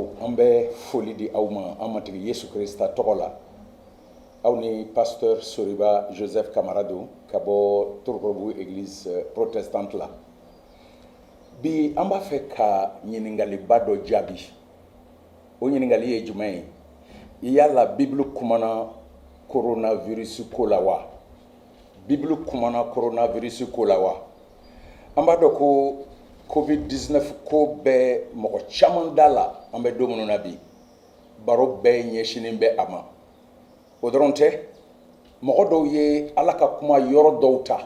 An balimaw, an bɛ foli di aw ma an Matigi Yesu Krista tɔgɔ la. Aw ni pasteur Soriba Joseph Kamara don ka bɔ Torokorobugu église protestante la. Bi, an b'a fɛ ka ɲininkaliba dɔ jaabi. O ɲininkali ye jumɛn ye? Yala Bible kumana coronavirus ko la wa? Bible kumana coronavirus ko la wa? An b'a dɔn ko COVID-19 ko bɛ mɔgɔ caman da la. An bɛ don minnu na bi, baro bɛɛ ɲɛsinnen bɛ a ma. O dɔrɔn tɛ, mɔgɔ dɔw ye Ala ka kuma yɔrɔ dɔw ta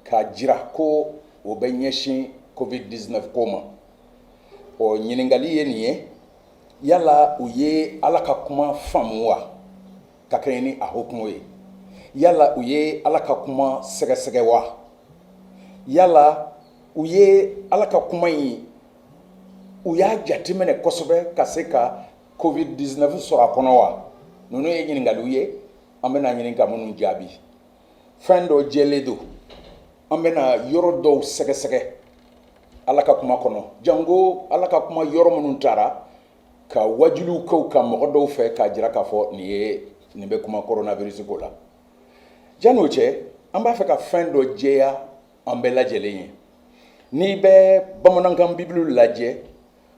k'a jira ko o bɛ ɲɛsin COVID-19 ko ma. Ɔ, ɲininkali ye nin ye: yala u ye Ala ka kuma faamu wa, ka kɛɲɛ ni a hukumu ye? Yala u ye Ala ka kuma sɛgɛsɛgɛ wa? Yala u ye Ala ka kuma in, u y'a jateminɛ kosɛbɛ ka se ka COVID-19 sɔrɔ a kɔnɔ wa? Ninnu ye ɲininkaliw ye an bɛna ɲini ka minnu jaabi. Fɛn dɔ jɛlen don, an bɛna yɔrɔ dɔw sɛgɛsɛgɛ Ala ka kuma kɔnɔ, janko Ala ka kuma yɔrɔ minnu taara ka wajuliw kɛ ka mɔgɔ dɔw fɛ k'a jira k'a fɔ nin ye, nin bɛ kuma coronavirus ko la. Janni o cɛ, an b'a fɛ ka fɛn dɔ jɛya an bɛɛ lajɛlen ye. N'i bɛ bamanankan Bibulu lajɛ,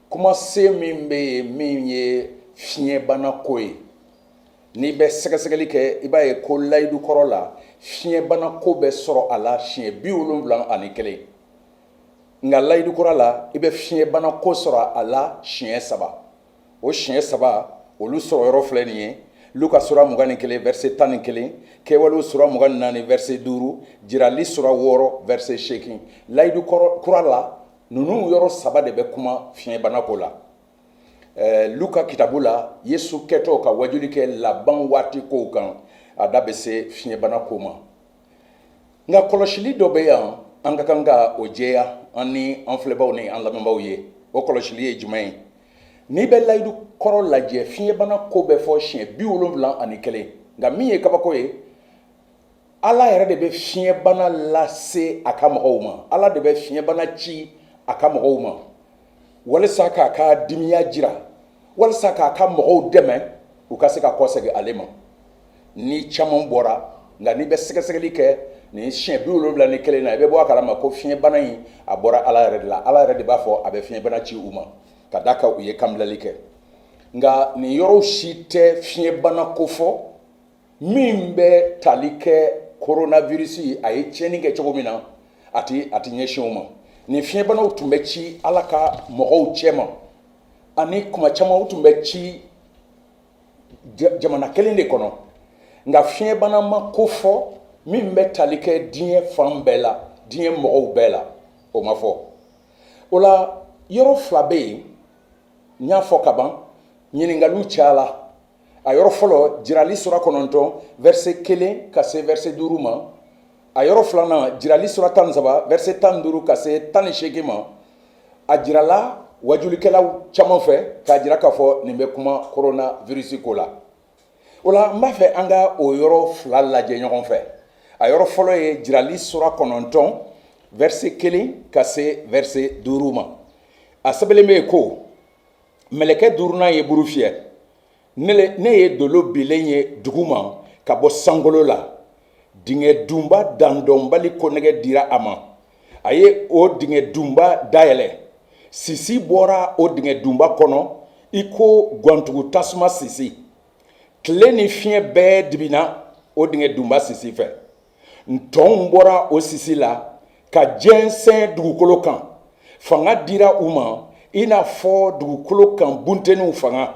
kumasen min bɛ yen min ye fiɲɛbana ko ye, n'i bɛ sɛgɛsɛgɛli kɛ, i b'a ye ko layidu kɔrɔ la, fiɲɛbana ko bɛ sɔrɔ a la siɲɛ 71. Nka layidu kɔrɔ la, i bɛ fiɲɛbana ko sɔrɔ a la siɲɛ saba. O siɲɛ saba, olu sɔrɔ yɔrɔ filɛ nin ye: Luka sura 21, verset 11, Kɛwalew sura 24, verset 5, Jirali sura 6, verset 8. Layidu kura la, ninnu yɔrɔ saba de bɛ kuma fiɲɛbana ko la. Luka kitabu la, Yesu kɛtɔ ka wajuli kɛ laban waati kow kan, a da bɛ se fiɲɛbana ko ma. Nka kɔlɔsili dɔ bɛ yan, an ka kan ka o jɛya an ni an filɛbaw ni an lamɛnbaw ye. O kɔlɔsili ye jumɛn ye? N'i bɛ layidu kɔrɔ lajɛ, fiɲɛbana ko bɛ fɔ siɲɛ 71. Nka min ye kabako ye, Ala yɛrɛ de bɛ fiɲɛbana lase a ka mɔgɔw ma. Ala de bɛ fiɲɛbana ci a ka mɔgɔw ma walasa k'a ka dimiya jira, walasa k'a ka mɔgɔw dɛmɛ u ka se ka kɔsegin ale ma. Ni caman bɔra, nka n'i bɛ sɛgɛsɛgɛli kɛ nin siɲɛ 71 na, i bɛ bɔ a kalama ko fiɲɛbana in, a bɔra Ala yɛrɛ de la. Ala yɛrɛ de b'a fɔ a bɛ fiɲɛbana ci u ma ka da kan u ye kanbilali kɛ. Nka nin yɔrɔw si tɛ fiɲɛbana ko fɔ min bɛ tali kɛ coronavirus, a ye tiɲɛni kɛ cogo min na. A ti ɲɛsin o ma. Nin fiɲɛbanaw tun bɛ ci Ala ka mɔgɔw cɛ ma, ani kuma caman u tun bɛ ci jamana kelen de kɔnɔ. Nka fiɲɛbana ma ko fɔ min bɛ tali kɛ diɲɛ fan bɛɛ la, diɲɛ mɔgɔw bɛɛ la, o ma fɔ. O la, yɔrɔ fila bɛ yen, n y'a fɔ ka ban, ɲininkaliw cayala. A yɔrɔ fɔlɔ, Jirali sura 9, verset 1 ka se verset 5 ma. A yɔrɔ filanan, Jirali sura 13, verset 15 ka se 18 ma. A jirala wajulikɛlaw caman fɛ k'a jira k'a fɔ nin bɛ kuma coronavirus ko la. O la, n b'a fɛ an ka o yɔrɔ fila lajɛ ɲɔgɔn fɛ. A yɔrɔ fɔlɔ ye Jirali sura 9, verset 1 ka se verset 5 ma. A sɛbɛnlen bɛ yen ko: mɛlɛkɛ duurunan ye buru fiyɛ, ne ye dolo bilen ye dugu ma ka bɔ sankolo la. Dingɛ dunba dandɔnbali konnɛgɛ dira a ma. A ye o dingɛ dunba dayɛlɛ, sisi bɔra o dingɛ dunba kɔnɔ i ko gantugu tasuma sisi. Tile ni fiɲɛ bɛɛ dibina o dingɛ dunba sisi fɛ. Ntɔnw bɔra o sisi la ka jɛnsɛn dugukolo kan. Fanga dira u ma i n'a fɔ dugukolo kan bunteniw fanga.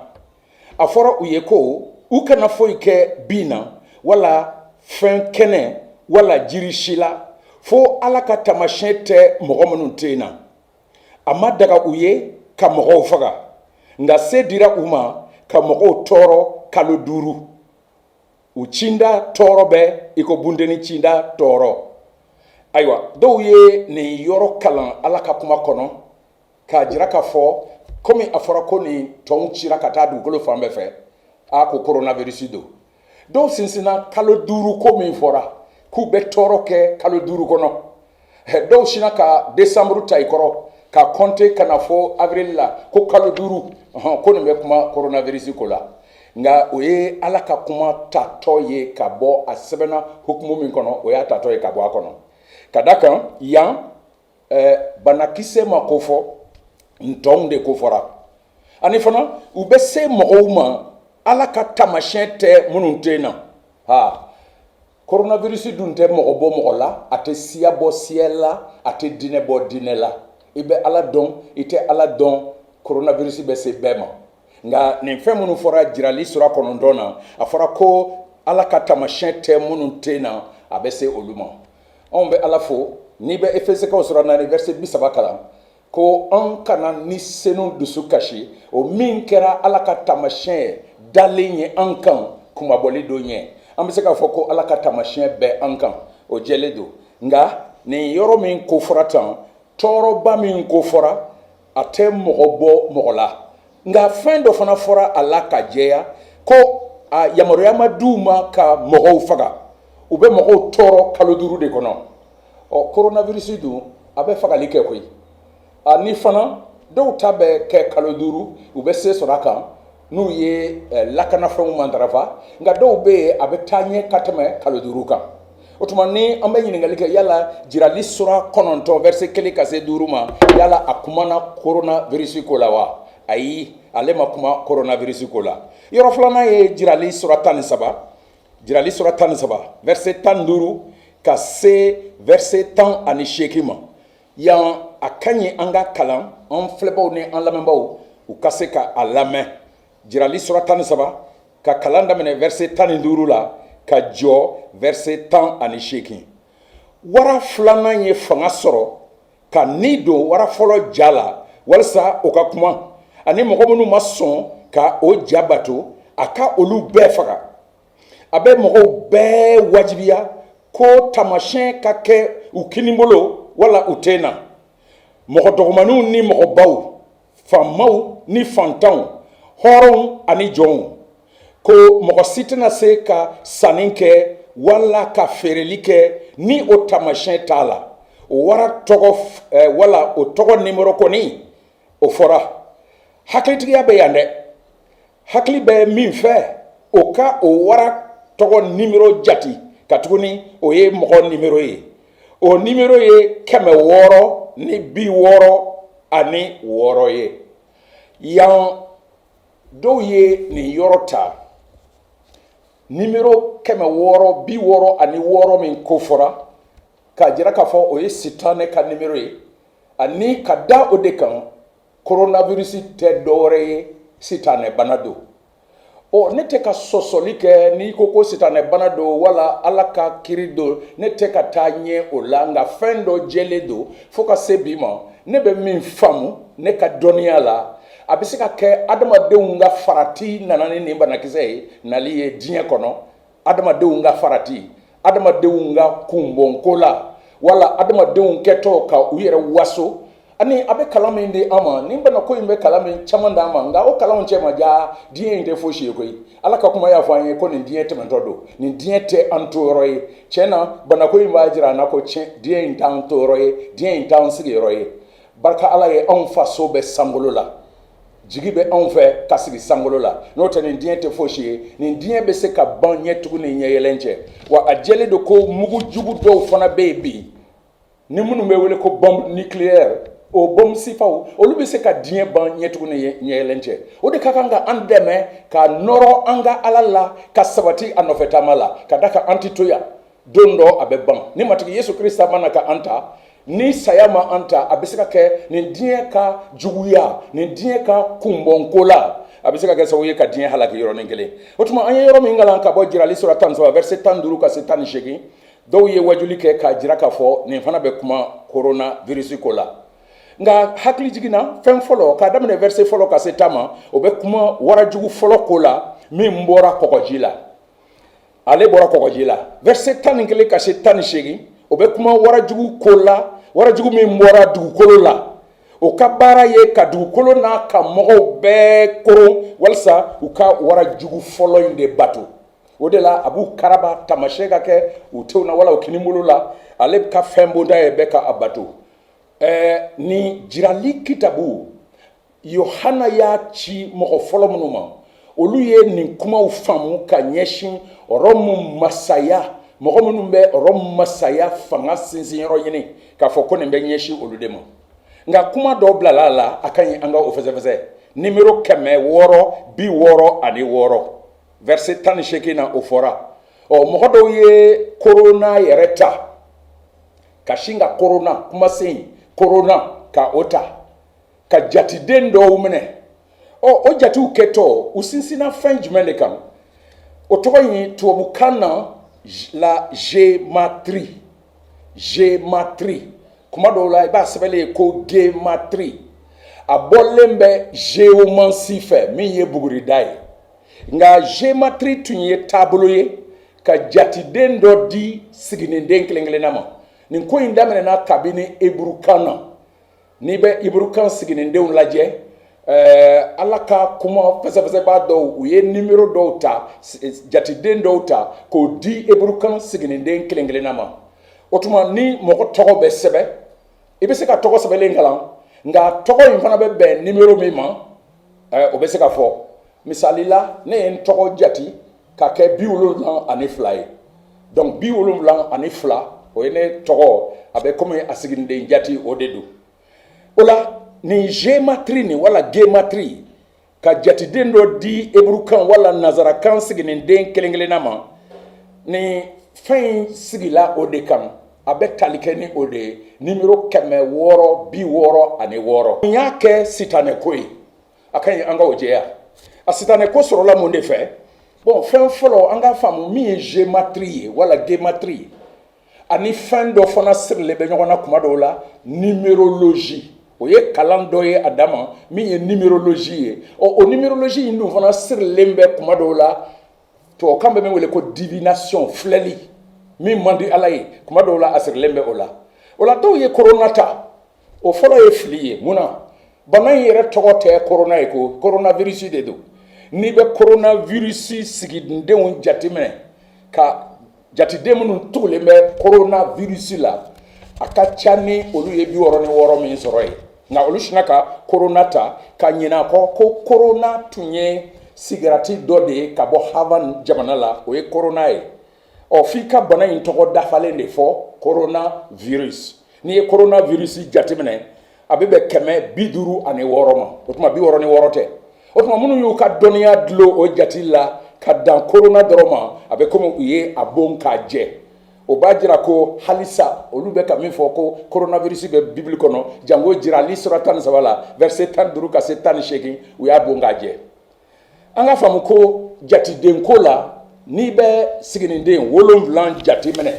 A fɔra u ye ko u kana foyi kɛ bin na, wala fɛn kɛnɛ, wala jiri si la, fo Ala ka taamasiyɛn tɛ mɔgɔ minnu tɛ na. A ma daga u ye ka mɔgɔw faga, nka se dira u ma ka mɔgɔw tɔɔrɔ kalo 5. U cinda tɔɔrɔ bɛ i ko bunteni cinda tɔɔrɔ. Ayiwa, dɔw ye nin yɔrɔ kalan Ala ka kuma kɔnɔ k'a jira k'a fɔ komi a fɔra ko nin tɔnw cira ka taa dugukolo fan bɛɛ fɛ, a ko coronavirus don. Dɔw sinsinna kalo 5 ko min fɔra k'u bɛ tɔɔrɔ kɛ kalo 5 kɔnɔ. Dɔw sinna ka décembre ta i kɔrɔ. Ka kɔnte ka na fɔ avril la ko kalo 5, ɔhɔn, ko nin bɛ kuma coronavirus ko la. Nka o ye Ala ka kuma tatɔ ye ka bɔ a sɛbɛnna hukumu min kɔnɔ, o y'a tatɔ ye ka bɔ a kɔnɔ. Ka da kan yan, banakisɛ ma ko fɔ, ntɔnw de ko fɔra. Ani fana u bɛ se mɔgɔw ma Ala ka taamasiyɛn tɛ minnu tɛ na. Ha, coronavirus dun tɛ mɔgɔ bɔ mɔgɔ la, a tɛ siya bɔ siya la, a tɛ diinɛ bɔ diinɛ la. I bɛ Ala dɔn, i tɛ Ala dɔn, coronavirus bɛ se bɛɛ ma. Nka nin fɛn minnu fɔra Jirali sura 9 na, a fɔra ko Ala ka taamasiyɛn tɛ minnu tɛ na, a bɛ se olu ma. Anw bɛ Ala fo. N'i bɛ Efesekaw sura 4 verset 30 kalan, ko an kana Ni Senu dusu kasi, o min kɛra Ala ka taamasiyɛn ye dalen ye an kan kunmabɔli don ɲɛ. An bɛ se k'a fɔ ko Ala ka taamasiyɛn bɛ an kan, o jɛlen don. Nka nin yɔrɔ min ko fɔra tan, tɔɔrɔba min ko fɔra, a tɛ mɔgɔ bɔ mɔgɔ la. Nka fɛn dɔ fana fɔra a la ka jɛya, ko a yamaruya ma d'u ma ka mɔgɔw faga. U bɛ mɔgɔw tɔɔrɔ kalo 5 de kɔnɔ. Ɔ, coronavirus dun, a bɛ fagali kɛ koyi. Ani fana dɔw ta bɛ kɛ kalo 5, u bɛ se sɔrɔ a kan n'u ye lakanafɛnw matarafa. Nka dɔw bɛ yen, a bɛ taa ɲɛ ka tɛmɛ kalo 5 kan. O tuma ni an bɛ ɲininkali kɛ, yala Jirali sura 9 verset 1 ka se 5 ma, yala a kumana coronavirus ko la wa? Ayi, ale ma kuma coronavirus ko la. Yɔrɔ filanan ye Jirali sura 13, Jirali sura 13 verset 15 ka se verset 18 ma. Yan a ka ɲi an ka kalan, an filɛbaw ni an lamɛnbaw, u ka se ka a lamɛn. Jirali sura 13, ka kalan daminɛ verset 15 la ka jɔ verset 18. Wara filanan ye fanga sɔrɔ ka ni don wara fɔlɔ ja la walasa o ka kuma, ani mɔgɔ minnu ma sɔn ka o ja bato, a ka olu bɛɛ faga. A bɛ mɔgɔw bɛɛ wajibiya ko taamasiyɛn ka kɛ u kinibolo wala u ten na, mɔgɔ dɔgɔmaninw ni mɔgɔbaw, faamaw ni fantanw, hɔrɔnw ani jɔnw, ko mɔgɔ si tɛna se ka sanni kɛ wala ka feereli kɛ ni o taamasiyɛn t'a la. O wara tɔgɔ wala o tɔgɔ nimoro kɔni, o fɔra. Hakilitigiya bɛ yan dɛ. Hakili bɛ min fɛ, o ka o wara tɔgɔ nimoro jati, katuguni o ye mɔgɔ nimoro ye. O nimoro ye 666 ye. Yan dɔw ye nin yɔrɔ ta, nimero 666 min ko fɔra, k'a jira k'a fɔ o ye Sitanɛ ka nimero ye, ani ka da o de kan coronavirus tɛ dɔwɛrɛ ye, sitanɛ bana don. Ɔ, ne tɛ ka sɔsɔli kɛ. N'i ko ko sitanɛ bana don wala Ala ka kiri don, ne tɛ ka taa ɲɛ o la. Nka fɛn dɔ jɛlen don, fo ka se bi ma, ne bɛ min faamu ne ka dɔnniya la, a bɛ se ka kɛ adamadenw ka farati nana ni nin banakisɛ ye nali ye diɲɛ kɔnɔ. Adamadenw ka farati, adamadenw ka kunbɔnko la, wala adamadenw kɛtɔ ka u yɛrɛ waso, ani a bɛ kalan min di an ma, nin banako in bɛ kalan min caman d'an ma. Nka o kalanw cɛ ma ja, diɲɛ in tɛ fosi ye koyi. Ala ka kuma y'a fɔ an ye ko nin diɲɛ tɛmɛtɔ don, nin diɲɛ tɛ an to yɔrɔ ye. Tiɲɛ na, banako in b'a jira an na ko tiɲɛ, diɲɛ in t'an to yɔrɔ ye, diɲɛ in t'an sigiyɔrɔ ye. Barika Ala ye, anw faso bɛ sankolo la, jigi bɛ anw fɛ ka sigi sankolo la. N'o tɛ, nin diɲɛ tɛ fosi ye. Nin diɲɛ bɛ se ka ban ɲɛtugu ni ɲɛyɛlɛn cɛ. Wa a jɛlen don ko mugu jugu dɔw fana bɛ yen bi, ni minnu bɛ wele ko bombe nucléaire, o bombe sifaw, olu bɛ se ka diɲɛ ban ɲɛtugu ni ɲɛyɛlɛn cɛ. O de ka kan ka an dɛmɛ ka nɔrɔ an ka Ala la, ka sabati a nɔfɛ taama la, ka da kan an tɛ to yan. Don dɔ a bɛ ban. Ni Matigi Yesu Krista mana ka an ta, ni saya ma an ta, a bɛ se ka kɛ nin diɲɛ ka juguya, nin diɲɛ ka kunbɔnko la, a bɛ se ka kɛ sababu ye ka diɲɛ halaki yɔrɔnin kelen. O tuma an ye yɔrɔ min kalan ka bɔ Jirali sura 13 verset 15 ka se 18, dɔw ye wajuli kɛ k'a jira k'a fɔ nin fana bɛ kuma coronavirus ko la. Nka hakili jiginna fɛn fɔlɔ, k'a daminɛ verset fɔlɔ ka se 10 ma, o bɛ kuma warajugu fɔlɔ ko la min bɔra kɔgɔji la. Ale bɔra kɔgɔji la. Verset 11 ka se 18, o bɛ kuma warajugu ko la, warajugu min bɔra dugukolo la. O ka baara ye ka dugukolo n'a ka mɔgɔw bɛɛ koron walasa u ka warajugu fɔlɔ in de bato. O de la a b'u karaba, taamasiyɛn ka kɛ u tenw na wala u kinibolo la. Ale ka fɛn bonda ye bɛɛ ka a bato. Nin jirali kitabu, Yohana y'a ci mɔgɔ fɔlɔ minnu ma, olu ye nin kumaw faamu ka ɲɛsin Rɔmu masaya, mɔgɔ minnu bɛ Rɔmu masaya fanga sinsinyɔrɔ ɲini, k'a fɔ ko nin bɛ ɲɛsin olu de ma. Nka kuma dɔw bilala a la, a ka ɲi an ka o fɛsɛfɛsɛ. Nimero 666, verset 18 na, o fɔra. Ɔ, mɔgɔ dɔw ye korona yɛrɛ ta ka sin ka korona kumasen, korona, ka o ta ka jatiden dɔw minɛ. Ɔ, o jatiw kɛtɔ, u sinsinna fɛn jumɛn de kan? O tɔgɔ in tubabukan na, la gématrie. Gématrie, kuma dɔw la i b'a sɛbɛnlen ye ko gématrie. A bɔlen bɛ géomancie fɛ, min ye bugurida ye. Nka gématrie tun ye taabolo ye ka jatiden dɔ di siginiden kelen kelenna ma. Nin ko in daminɛna kabini eburukan na. N'i bɛ iburukan siginidenw lajɛ, Ala ka kuma fɛsɛfɛsɛbaa dɔw, u ye nimero dɔw ta, jatiden dɔw ta k'o di eburukan siginiden kelen kelenna ma. O tuma, ni mɔgɔ tɔgɔ bɛ sɛbɛn, i bɛ se ka tɔgɔ sɛbɛnlen kalan, nka tɔgɔ in fana bɛ bɛn nimero min ma, o bɛ se ka fɔ. Misali la, ne ye n tɔgɔ jati ka kɛ 72 ye. Donc 72, o ye ne tɔgɔ. A bɛ komi a siginiden jati, o de don. O la, nin gématrie nin wala gématrie, ka jatiden dɔ di eburukan wala nazarakan siginiden kelen kelenna ma, nin fɛn in sigila o de kan. A bɛ tali kɛ ni o de ye, nimero 666. Nin y'a kɛ sitanɛ ko ye. A ka ɲi an ka o jɛya. A sitanɛ ko sɔrɔla mun de fɛ? Bon, fɛn fɔlɔ, an k'a faamu min ye gématrie ye wala gématrie, ani fɛn dɔ fana sirilen bɛ ɲɔgɔn na kuma dɔw la, numérologie. O ye kalan dɔ ye a dama min ye numérologie ye. Ɔ, o numérologie in dun fana sirilen bɛ kuma dɔw la, tubabukan bɛ min wele ko divination, filɛli min man di Ala ye, kuma dɔw la a sirilen bɛ o la. O la, dɔw ye korona ta. O fɔlɔ ye fili ye. Mun na? Bana in yɛrɛ tɔgɔ tɛ korona ye, ko coronavirus de don. N'i bɛ coronavirus sigidenw jateminɛ, ka jatiden minnu tugulen bɛ coronavirus la, a ka ca ni olu ye 66 min sɔrɔ ye. Nka olu sinna ka korona ta ka ɲinɛ a kɔ ko korona tun ye sigarati dɔ de ye ka bɔ Havane jamana la, o ye korona ye. Ɔ, f'i ka bana in tɔgɔ dafalen de fɔ, coronavirus. N'i ye coronavirus jateminɛ, a bɛ bɛn 556 ma. O tuma 66 tɛ. O tuma, minnu y'u ka dɔnniya dulon o jate la ka dan korona dɔrɔn ma, a bɛ komi u ye a bon k'a jɛ. O b'a jira ko halisa olu bɛ ka min fɔ ko coronavirus bɛ Bibili kɔnɔ, jango Jirali sura 13 la, verset 15 ka se 18, u y'a bon k'a jɛ. An ka faamu ko jatidenko la, n'i bɛ siginiden 7 jateminɛ,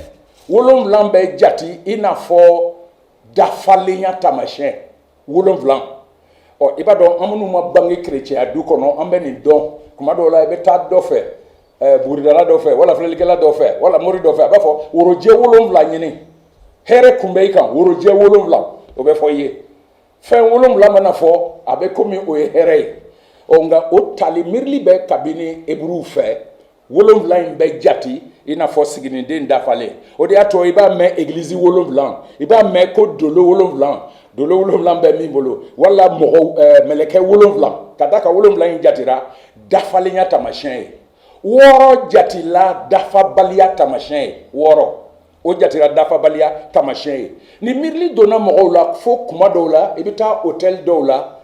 7 bɛ jati i n'a fɔ dafalenya taamasiyɛn 7. Ɔ, i b'a dɔn, an minnu ma bange kerecɛnya du kɔnɔ, an bɛ nin dɔn. Kuma dɔw la, i bɛ taa dɔ fɛ, buguridala dɔ fɛ, wala filɛlikɛla dɔ fɛ, wala mori dɔ fɛ, a b'a fɔ worojɛ 7 ɲini, hɛrɛ kun bɛ i kan. Worojɛ 7, o bɛ fɔ i ye. Fɛn 7 mana fɔ, a bɛ komi o ye hɛrɛ ye. Ɔ, nka o tali miirili bɛ kabini eburuw fɛ. 7 in bɛ jati i n'a fɔ siginiden dafalen. O de y'a to i b'a mɛn egilizi 7, i b'a mɛn ko dolo 7, dolo 7 bɛ min bolo, wala mɔgɔ mɛlɛkɛ 7, ka da ka 7 in jatira dafalenya taamasiyɛn ye. 6 jatila dafabaliya taamasiyɛn ye. 6, o jatira dafabaliya taamasiyɛn ye. Ni miirili donna mɔgɔw la fo kuma dɔw la, i bɛ taa hôtel dɔw la,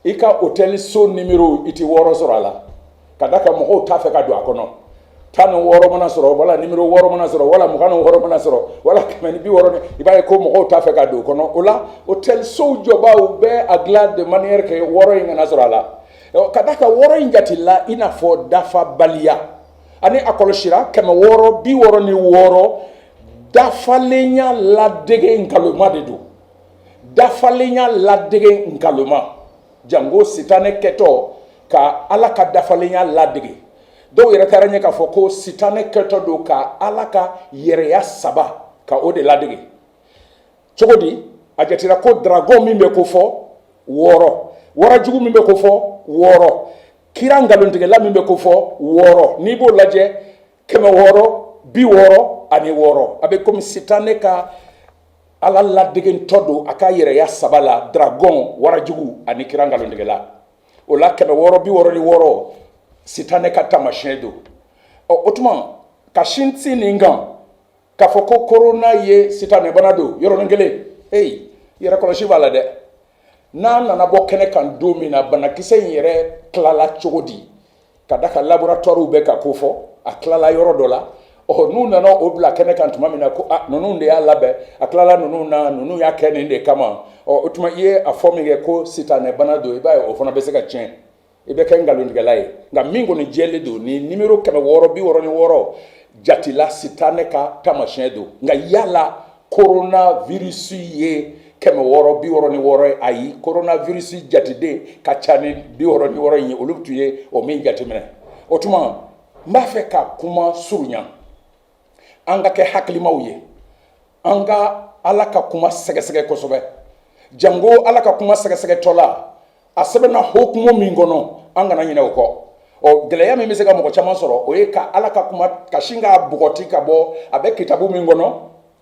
i ka hôtel so numéro, i tɛ 6 sɔrɔ a la, ka da kan mɔgɔw t'a fɛ ka don a kɔnɔ. 16 mana sɔrɔ, wala numéro 6 mana sɔrɔ, wala 26 mana sɔrɔ, wala 160, i b'a ye ko mɔgɔw t'a fɛ ka don o kɔnɔ. O la, hôtel sow jɔbaaw bɛ a dilan de manière que 6 in kana sɔrɔ a la, ka da kan 6 in jatila i n'a fɔ dafabaliya. Ani a kɔlɔsira 666, dafalenya ladege nkalonma de don, dafalenya ladege nkalonma, jango sitanɛ kɛtɔ ka Ala ka dafalenya ladege. Dɔw yɛrɛ taara ɲɛ k'a fɔ ko sitanɛ kɛtɔ don ka Ala ka yɛrɛya saba ka o de ladege. Cogo di? A jatera ko dragon min bɛ ko fɔ 6, warajugu min bɛ ko fɔ 6, kira nkalontigɛla min bɛ ko fɔ 6, n'i b'o lajɛ, 666, a bɛ komi sitanɛ ka Ala ladegentɔ don a ka yɛrɛya saba la, dragon, warajugu ani kira nkalontigɛla. O la 666, sitanɛ ka taamasiyɛn don. Ɔ, o tuma ka sinsin nin kan k'a fɔ ko korona ye sitanɛbana don yɔrɔnin kelen, heyi, yɛrɛkɔlɔsi b'a la dɛ. N'a nana bɔ kɛnɛ kan don min na, banakisɛ in yɛrɛ tilala cogo di, ka da ka laboratoirew bɛ ka ko fɔ a tilala yɔrɔ dɔ la. Ɔ, n'u nana o bila kɛnɛ kan tuma min na ko a ninnu de y'a labɛn, a tilala ninnu na, ninnu y'a kɛ nin de kama. Ɔ, o tuma i ye a fɔ min kɛ ko sitanɛbana don, i b'a ye o fana bɛ se ka tiɲɛ, i bɛ kɛ nkalontigɛla ye. Nka min kɔni jɛlen don, ni nimero 666 jatila sitanɛ ka taamasiyɛn don. Nka yala coronavirus ye 666 ye? Ayi, coronavirus jatiden ka ca ni 66 in ye, olu tun ye o min jateminɛ. O tuma n b'a fɛ ka kuma surunya, an ka kɛ hakilimaw ye, an ka Ala ka kuma sɛgɛsɛgɛ kosɛbɛ. Jango Ala ka kuma sɛgɛsɛgɛtɔ la, a sɛbɛnna hokumu min kɔnɔ, an kana ɲinɛ o kɔ. Ɔ, gɛlɛya min bɛ se ka mɔgɔ caman sɔrɔ, o ye ka Ala ka kuma ka sin k'a bugɔti ka bɔ a bɛ kitabu min kɔnɔ,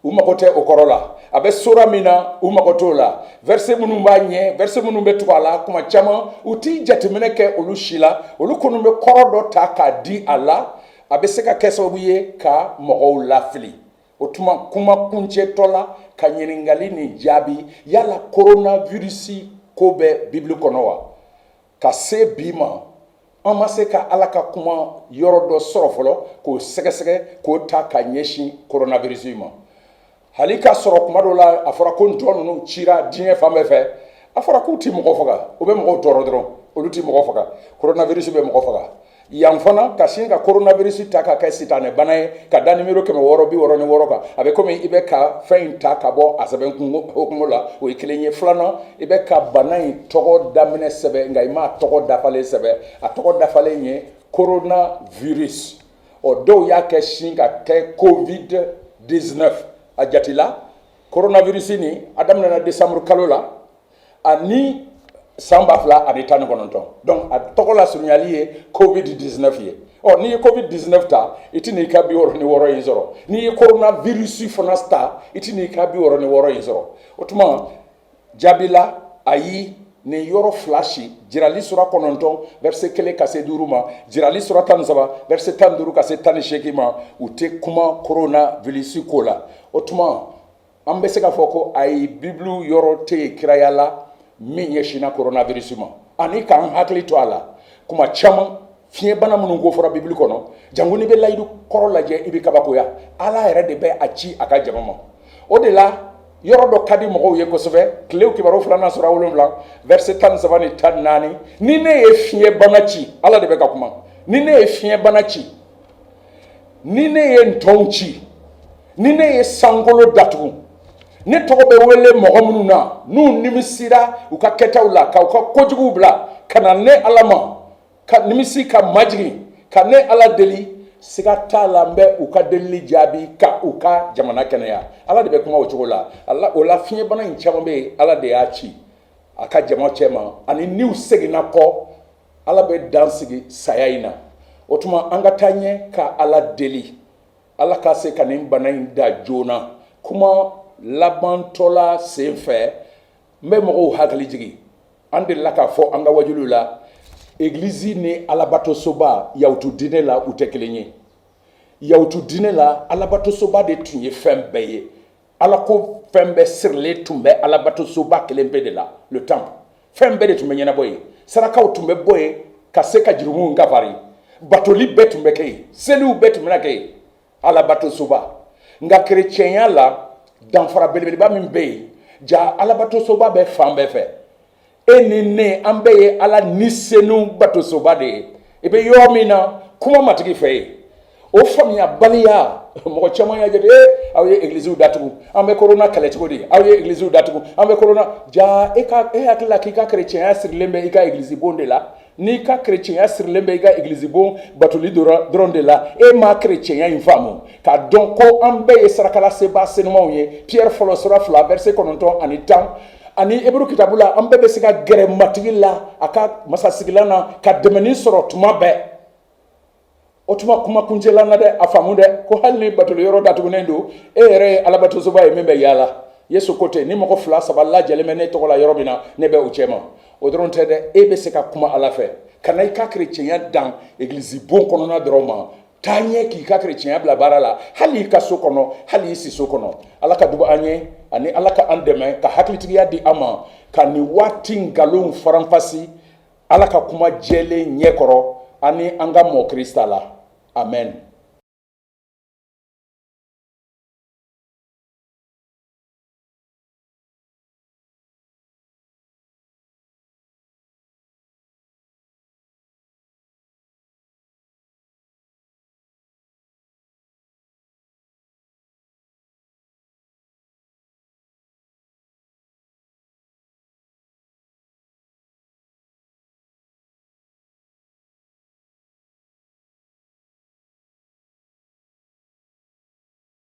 u mago tɛ o kɔrɔ la, a bɛ sora min na, u mago t'o la, verset minnu b'a ɲɛ, verset minnu bɛ tugu a la. Kuma caman u t'i jateminɛ kɛ olu si la, olu kɔni bɛ kɔrɔ dɔ ta k'a di a la. A bɛ se ka kɛ sababu ye ka mɔgɔw lafili. O tuma kuma kuncɛtɔ la, ka ɲininkali nin jaabi: yala coronavirus ko bɛ Bibili kɔnɔ wa? Ka se bi ma, an ma se ka Ala ka kuma yɔrɔ dɔ sɔrɔ fɔlɔ k'o sɛgɛsɛgɛ, k'o ta ka ɲɛsin coronavirus ma. Hali k'a sɔrɔ kuma dɔ la a fɔra ko ntɔn ninnu cira diɲɛ fan bɛɛ fɛ, a fɔra k'u ti mɔgɔ faga, u bɛ mɔgɔw tɔɔrɔ dɔrɔn, olu ti mɔgɔ faga. Coronavirus bɛ mɔgɔ faga yan fana. Ka sin ka coronavirus ta ka kɛ sitanɛ bana ye ka da nimero 666 kan, a bɛ komi i bɛ ka fɛn in ta ka bɔ a sɛbɛn hukumu la. O ye kelen ye. Filanan, i bɛ ka bana in tɔgɔ daminɛ sɛbɛn, nka i m'a tɔgɔ dafalen sɛbɛn. A tɔgɔ dafalen ye coronavirus. Ɔ, dɔw y'a kɛ sin ka kɛ Covid 19. A jatila coronavirus nin, a daminɛna décembre kalo la ani san 2019. Donc a tɔgɔ la surunyali ye Covid 19 ye. Ɔ, n'i ye Covid 19 ta, i ti n'i ka 66 in sɔrɔ. N'i ye coronavirus fana ta, i ti n'i ka 66 in sɔrɔ. O tuma jaabi la, ayi, nin yɔrɔ fila si, Jirali sura 9 verset 1 ka se 5 ma, Jirali sura 13 verset 15 ka se 18 ma, u tɛ kuma coronavirus ko la. O tuma an bɛ se k'a fɔ ko ayi, Bibulu yɔrɔ tɛ yen kiraya la min ɲɛsinna coronavirus ma. Ani k'an hakili to a la, kuma caman fiɲɛbana minnu ko fɔra Bibulu kɔnɔ, jango n'i bɛ layidu kɔrɔ lajɛ, i bɛ kabakoya. Ala yɛrɛ de bɛ a ci a ka jama ma. O de la yɔrɔ dɔ ka di mɔgɔw ye kosɛbɛ, Tilew Kibaru filanan sura 7 verset 13 ni 14: ni ne ye fiɲɛbana ci, Ala de bɛ ka kuma, ni ne ye fiɲɛbana ci, ni ne ye ntɔnw ci, ni ne ye sankolo datugu, ne tɔgɔ bɛ wele mɔgɔ minnu na, n'u nimisira u ka kɛtaw la, k'u ka kojuguw bila ka na ne Ala ma, ka nimisi, ka majigin ka ne Ala deli, siga t'a la, n bɛ u ka delili jaabi ka u ka jamana kɛnɛya. Ala de bɛ kuma o cogo la. O la fiɲɛbana in caman bɛ yen, Ala de y'a ci a ka jama cɛ ma. Ani n'u seginna kɔ, Ala bɛ dan sigi saya in na. O tuma an ka taa ɲɛ ka Ala deli, Ala ka se ka nin bana in da joona. Kuma labantɔla sen fɛ, n bɛ mɔgɔw hakili jigin, an delila k'a fɔ an ka wajuliw la, egilizi ni alabatosoba, yahutu diinɛ la, u tɛ kelen ye. Yahutu diinɛ la, alabatosoba de tun ye fɛn bɛɛ ye. Ala ko fɛn bɛɛ sirilen tun bɛ alabatosoba kelen pe de la, le temple. Fɛn bɛɛ de tun bɛ ɲɛnabɔ yen, sarakaw tun bɛ bɔ yen ka se ka jurumuw kafari, batoli bɛɛ tun bɛ kɛ yen, seliw bɛɛ tun bɛna kɛ yen, alabatosoba. Nka kerecɛnya la, danfara belebeleba min bɛ yen, ja alabatosoba bɛ fan bɛɛ fɛ. E ni ne, an bɛɛ ye Ala ni senu batosoba de ye. I bɛ yɔrɔ min na, kuma Matigi fɛ yen. O faamuyabaliya, mɔgɔ caman y'a jate ee, aw ye egiliziw datugu, an bɛ korona kɛlɛ cogo di? Aw ye egiliziw datugu, an bɛ korona. Ja e ka e hakili la k'i ka kerecɛnya sirilen bɛ i ka egilizi bon de la. N'i ka kerecɛnya sirilen bɛ i ka egilizi bon batoli dɔrɔn de la, e ma kerecɛnya in faamu k'a dɔn ko an bɛɛ ye sarakalasebaa senumanw ye. Piyɛri fɔlɔ sura 2 verset 9 ani 10 ani Eburu kitabu la, an bɛɛ bɛ se ka gɛrɛ Matigi la a ka masasigilan na ka dɛmɛni sɔrɔ tuma bɛɛ. O tuma kuma kuncɛla na dɛ, a faamu dɛ ko hali ni batoli yɔrɔ datugunen don, e yɛrɛ ye alabatosoba ye min bɛ yaala. Yesu ko ten, ni mɔgɔ fila saba lajɛlen bɛ ne tɔgɔ la yɔrɔ min na, ne bɛ u cɛma. O dɔrɔn tɛ dɛ, e bɛ se ka kuma Ala fɛ. Kana i ka kerecɛnya dan egilizi bon kɔnɔna dɔrɔn ma. Taa ɲɛ k'i ka kerecɛnya bila baara la, hali i ka so kɔnɔ, hali i siso kɔnɔ. Ala ka dugu an ye, ani Ala ka an dɛmɛ ka hakilitigiya di an ma ka nin waati nkalonw faranfasi Ala ka kuma jɛlen ɲɛkɔrɔ, ani an ka mɔ Krista la. Amen.